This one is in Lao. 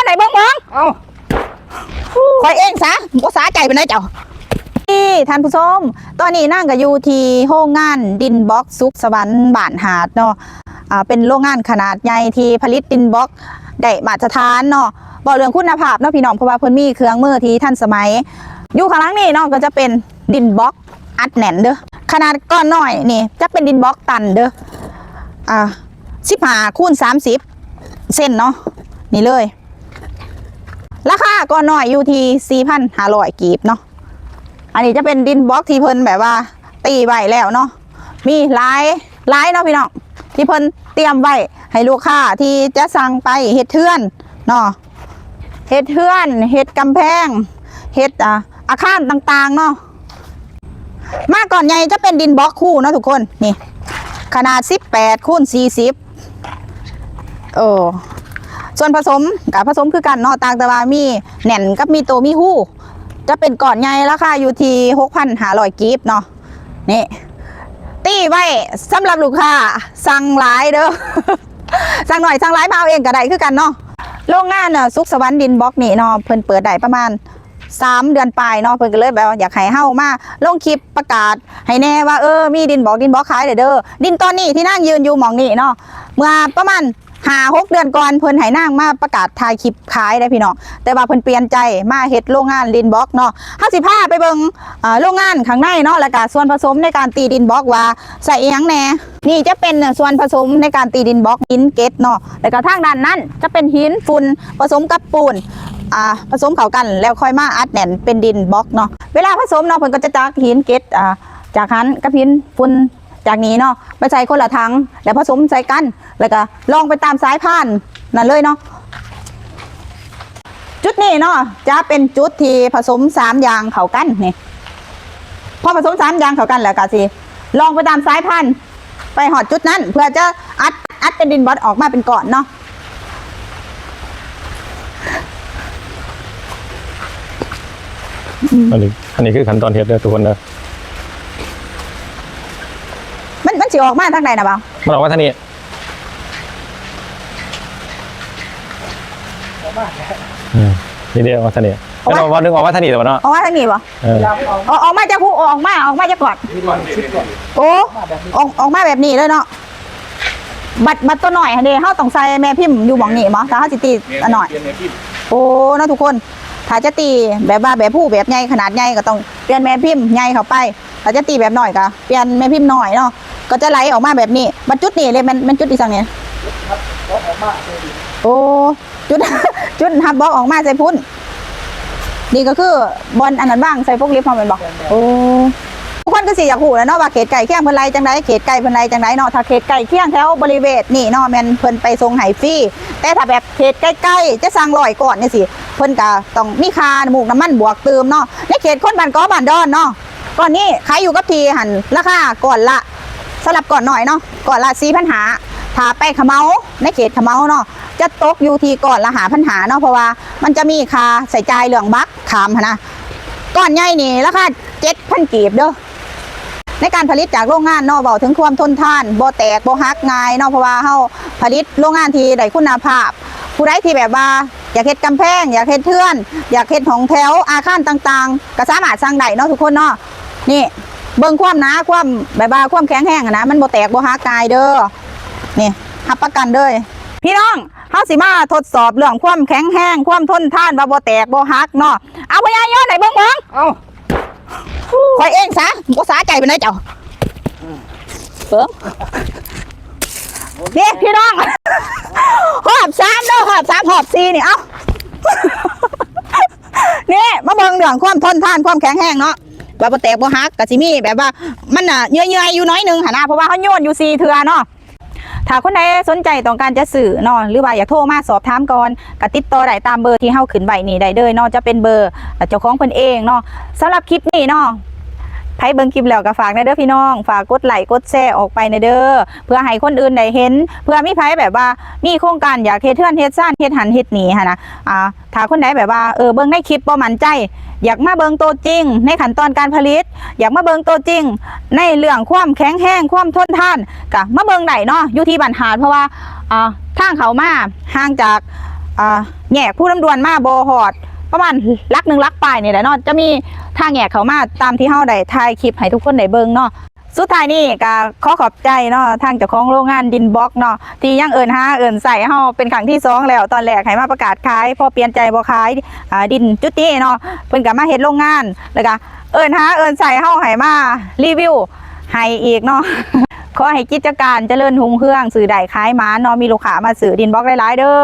ໃສ່ເບິ່ງເບິ່ງ ເອົ້າ ຂ້ອຍເອງຊະ ບໍ່ສາໃຈປານໃດເຈົ້າ. ນີ້ທ່ານຜູ້ຊົມ ຕອນນີ້ນາງກໍຢູ່ທີ່ໂຮງງານດິນບລັອກສຸກສະຫວັນບ້ານຫາດເນາະ ອ່າ ເປັນໂຮງງານຂະໜາດໃຫຍ່ທີ່ຜະລິດດິນບລັອກໄດ້ມາດຕະຖານເນາະ ເວົ້າເລື່ອງຄຸນນະພາບເນາະພີ່ນ້ອງ ເພາະວ່າເພິ່ນມີເຄື່ອງມືທີ່ທັນສະໄໝ. ຢູ່ຂ້າງຫຼັງນີ້ເນາະ ກໍຈະເປັນດິນບລັອກອັດແໜ້ນເດີ້ ຂະໜາດກ້ອນນ້ອຍນີ້ຈະເປັນດິນບລັອກຕັນເດີ້ ອ່າ ສິບຫ້າຄູນສາມສິບເຊັນເນາະ ນີ້ເລີຍ. ລາຄາກ້ອນນ້ອຍຢູ່ທີ່ສີ່ພັນຫ້າຮ້ອຍກີບເນາະ. ອັນນີ້ຈະເປັນດິນບລັອກທີ່ເພິ່ນແບບວ່າຕີໄວ້ແລ້ວເນາະ ມີຫຼາຍ ຫຼາຍເນາະພີ່ນ້ອງ ທີ່ເພິ່ນຕຽມໄວ້ໃຫ້ລູກຄ້າທີ່ຈະສັ່ງໄປເຮັດເຮືອນເນາະ ເຮັດເຮືອນ ເຮັດກຳແພງ ເຮັດ ອ່າ ອາຄານຕ່າງໆເນາະ. ມາກ້ອນໃຫຍ່ຈະເປັນດິນບລັອກຄູ່ເນາະທຸກຄົນ ນີ້ ຂະໜາດສິບແປດຄູນສີ່ສິບ ເອີ ສ່ວນຜະສົມກໍຜະສົມຄືກັນເນາະ ຕ່າງແຕ່ວ່າມີແໜ້ນກັບມີໂຕມີຮູ ຈະເປັນກ້ອນໃຫຍ່ ລາຄາຢູ່ທີ່ຫົກພັນຫ້າຮ້ອຍກີບເນາະ. ນີ້ ຕີໄວ້ສຳລັບລູກຄ້າ ສັ່ງຫຼາຍເດີ້ ສັ່ງໜ້ອຍສັ່ງຫຼາຍມາເອົາເອງກໍໄດ້ຄືກັນເນາະ. ໂຮງງານ ເອີ ສຸກສະຫວັນດິນບລັອກນີ້ເນາະ ເພິ່ນເປີດໄດ້ປະມານ ສາມເດືອນປາຍເນາະ ເພິ່ນກໍເລີຍແບບວ່າຢາກໃຫ້ເຮົາມາລົງຄລິບປະກາດໃຫ້ແດ່ວ່າ ເອີ ມີດິນບລັອກ ດິນບລັອກຂາຍແດ່ເດີ້. ດິນຕອນນີ້ທີ່ນາງຢືນຢູ່ໝ່ອງນີ້ເນາະ ເມື່ອປະມານຫ້າຫົກເດືອນກ່ອນ ເພິ່ນໃຫ້ນາງມາປະກາດຖ່າຍຄລິບຂາຍເດ້ພີ່ນ້ອງ ແຕ່ວ່າເພິ່ນປ່ຽນໃຈມາເຮັດໂຮງງານດິນບລັອກເນາະ. ເຮົາຊິພາໄປເບິ່ງ ເອີ ໂຮງງານຂ້າງໃນເນາະ ແລ້ວກະສ່ວນປະສົມໃນການຕີດິນບລັອກວ່າໃສ່ອີ່ຫຍັງແດ່. ນີ້ຈະເປັນສ່ວນປະສົມໃນການຕີດິນບລັອກ ຫີນເກັດເນາະ ແລ້ວກໍທາງດ້ານນັ້ນຈະເປັນຫີນຝຸ່ນປະສົມກັບປູນ ອ່າ ປະສົມເຂົ້າກັນ ແລ້ວຄ່ອຍມາອັດແໜ້ນເປັນດິນບລັອກເນາະ. ເວລາປະສົມເນາະ ເພິ່ນກໍຈະຕັກຫີນເກັດ ອ່າ ຈາກຫັ້ນກັບຫີນຝຸ່ນຈາກນີ້ເນາະ ໄປໃສ່ຄົນລະຖັງ ແລ້ວປະສົມໃສ່ກັນ ແລ້ວກໍລອງໄປຕາມສາຍພານນັ້ນເລີຍເນາະ. ຈຸດນີ້ເນາະ ຈະເປັນຈຸດທີ່ປະສົມສາມຢ່າງເຂົ້າກັນນີ້ ພໍປະສົມສາມຢ່າງເຂົ້າກັນແລ້ວກໍຊິລອງໄປຕາມສາຍພານ ໄປຮອດຈຸດນັ້ນ ເພື່ອຈະອັດ ອັດເປັນດິນບລັອກອອກມາເປັນກ້ອນເນາະ. ອັນນີ້ ອັນນີ້ຄືຂັ້ນຕອນເຮັດເດີ້ທຸກຄົນເດີ້. ມັນ ມັນຊິອອກມາທາງໃດນະບ່າວ? ມັນອອກມາທາງນີ້. ອືມ ນີ້ເດ້ ອອກມາທາງນີ້. ອອກມາ ແລ້ວວ່າໜຶ່ງອອກມາທາງນີ້ແລ້ວເນາະ. ອອກມາທາງນີ້ບໍ່? ເອີ ອອກ ອອກມາຈາກຜູ້ ອອກມາ ອອກມາຈາກກ່ອນ. ໂອ້ ອອກ ອອກມາແບບນີ້ເລີຍເນາະ. ບັດ ບັດຕົວນ້ອຍຫັ້ນເດ ເຮົາຕ້ອງໃສ່ແມ່ພິມຢູ່ໝ່ອງນີ້ບໍ່ ຖ້າເຮົາຊິຕີອັນນ້ອຍ? ໂອ້ ເນາະທຸກຄົນ ຖ້າຈະຕີແບບວ່າແບບພູແບບໃຫຍ່ ຂະໜາດໃຫຍ່ ກໍຕ້ອງປ່ຽນແມ່ພິມໃຫຍ່ເຂົ້າໄປ. ຖ້າຈະຕີແບບນ້ອຍກໍປ່ຽນແມ່ພິມນ້ອຍເນາະ ກໍຈະໄຫຼອອກມາແບບນີ້. ບັດຈຸດນີ້ເລີຍ ແມ່ນ ແມ່ນຈຸດອີ່ຫຍັງນີ້? ໂອ້ ຈຸດ ຈຸດຮັບບລັອກອອກມາໃສ່ພຸ້ນ. ນີ້ກໍຄືບ່ອນອັນນັ້ນວາງໃສ່ໂຟກລິບເຮົາແມ່ນບໍ່? ໂອ້ ທຸກຄົນກໍຊິຢາກຮູ້ແຫຼະເນາະວ່າເຂດໃກ້ຄຽງເພິ່ນໄລ່ຈັ່ງໃດ ເຂດໃກ້ເພິ່ນໄລ່ຈັ່ງໃດເນາະ. ຖ້າເຂດໃກ້ຄຽງແຖວບໍລິເວນນີ້ເນາະ ແມ່ນເພິ່ນໄປສົ່ງໃຫ້ຟຣີ ແຕ່ຖ້າແບບເຂດໄກໆ ຈະສັ່ງຮ້ອຍກ້ອນຈັ່ງຊີ້ ເພິ່ນກໍຕ້ອງມີຄ່ານ້ຳມູກນ້ຳມັນບວກຕື່ມເນາະ. ໃນເຂດຄົນບ້ານເກາະບ້ານດອນເນາະ ກ້ອນນີ້ຂາຍຢູ່ກັບທີ່ຫັ້ນ ລາຄາກ້ອນລະ ສຳລັບກ້ອນນ້ອຍເນາະ ກ້ອນລະສີ່ພັນຫ້າ. ຖ້າໄປຂະເໝົາ ໃນເຂດຂະເໝົາເນາະ ຈະຕົກຢູ່ທີ່ກ້ອນລະຫ້າພັນຫ້າເນາະ ເພາະວ່າມັນຈະມີຄ່າໃຊ້ຈ່າຍເລື່ອງບັກຂ້າມຫັ້ນນະ. ກ້ອນໃຫຍ່ນີ້ລາຄາເຈັດພັນກີບເດີ້. ໃນການຜະລິດຈາກໂຮງງານເນາະ ເວົ້າເຖິງຄວາມທົນທານ ບໍ່ແຕກບໍ່ຫັກງ່າຍເນາະ ເພາະວ່າເຮົາຜະລິດໂຮງງານທີ່ໄດ້ຄຸນນະພາບ. ຜູ້ໃດທີ່ແບບວ່າຢາກເຮັດກຳແພງ ຢາກເຮັດເຮືອນ ຢາກເຮັດຫ້ອງແຖວ ອາຄານຕ່າງໆ ກໍສາມາດສັ່ງໄດ້ເນາະທຸກຄົນເນາະ. ນີ້ ເບິ່ງຄວາມໜາ ຄວາມແບບວ່າຄວາມແຂງແຮງຫັ້ນນະ ມັນບໍ່ແຕກບໍ່ຫັກງ່າຍເດີ້. ນີ້ ຮັບປະກັນເລີຍ ພີ່ນ້ອງ. ເຮົາຊິມາທົດສອບເລື່ອງຄວາມແຂງແຮງ ຄວາມທົນທານ ວ່າບໍ່ແຕກບໍ່ຫັກເນາະ. ເອົາ ພໍ່ໃຫຍ່ໂຍນໃຫ້ເບິ່ງເບິ່ງ. ເອົ້າ ຂ້ອຍເອງຊະ ບໍ່ສາໃຈປານໃດເຈົ້າ. ເບິ່ງ ນີ້ພີ່ນ້ອງ ຮອບສາມເດີ້ ຮອບສາມ ຮອບສີ່ນີ້. ເອົ້າ ນີ້ມາເບິ່ງເລື່ອງຄວາມທົນທານ ຄວາມແຂງແຮງເນາະ ວ່າບໍ່ແຕກບໍ່ຫັກ ກໍຊິມີແບບວ່າມັນນະເຫຍື່ອຍໆຢູ່ໜ້ອຍໜຶ່ງຫັ້ນນະ ເພາະວ່າເຮົາໂຍນຢູ່ສີ່ເທື່ອເນາະ. ຖ້າຄົນໃດສົນໃຈຕ້ອງການຈະຊື້ເນາະ ຫຼືວ່າຢາກໂທມາສອບຖາມກ່ອນ ກໍຕິດຕໍ່ໄດ້ຕາມເບີທີ່ເຮົາຂຶ້ນໄວ້ນີ້ໄດ້ເລີຍເນາະ ຈະເປັນເບີເຈົ້າຂອງເພິ່ນເອງເນາະ. ສຳລັບຄລິບນີ້ເນາະ ໃຜເບິ່ງຄລິບແລ້ວກໍຝາກແດ່ເດີ້ພີ່ນ້ອງ ຝາກກົດໄລ້ກົດແຊອອກໄປແດ່ເດີ້ ເພື່ອໃຫ້ຄົນອື່ນໄດ້ເຫັນ ເພື່ອມີໃຜແບບວ່າມີໂຄງການຢາກເຮັດເຮືອນເຮັດຊານ ເຮັດຫັ້ນເຮັດນີ້ຫັ້ນນະ ອ່າ ຖ້າຄົນໃດແບບວ່າ ເອີ ເບິ່ງໃນຄລິບບໍ່ໝັ້ນໃຈ ຢາກມາເບິ່ງໂຕຈິງໃນຂັ້ນຕອນການຜະລິດ ຢາກມາເບິ່ງໂຕຈິງໃນເລື່ອງຄວາມແຂງແຮງ ຄວາມທົນທານ ກະມາເບິ່ງໄດ້ເນາະ ຢູ່ທີ່ບ້ານຫາດ ເພາະວ່າ ອ່າ ທາງເຂົ້າມາຫ່າງຈາກ ອ່າ ແຍກພູລຳດວນມາບໍ່ຮອດ ປະມານຫຼັກໜຶ່ງຫຼັກປາຍນີ້ແຫຼະເນາະ ຈະມີທາງແຍກເຂົ້າມາຕາມທີ່ເຮົາໄດ້ຖ່າຍຄລິບໃຫ້ທຸກຄົນໄດ້ເບິ່ງເນາະ. ສຸດທ້າຍນີ້ກໍຂໍຂອບໃຈເນາະ ທາງເຈົ້າຂອງໂລງງານດິນບລັອກເນາະ ທີ່ຍັງເອີ້ນຫາເອີ້ນໃຊ້ເຮົາເປັນຄັ້ງທີສອງແລ້ວ. ຕອນແລກໃຫ້ມາປະກາດຂາຍ ພໍປ່ຽນໃຈບໍ່ຂາຍ ອ່າ ດິນຈຸດນີ້ເນາະ ເພິ່ນກໍມາເຮັດໂລງງານ ແລ້ວກໍເອີ້ນຫາເອີ້ນໃຊ້ເຮົາໃຫ້ມາຣີວິວໃຫ້ອີກເນາະ. ຂໍໃຫ້ກິດຈະການຈະເລີນຮຸ່ງເຮືອງ ຊື້ໄດ້ຂາຍໝານເນາະ ມີລູກຄ້າມາຊື້ດິນບລັອກຫຼາຍໆເດີ້.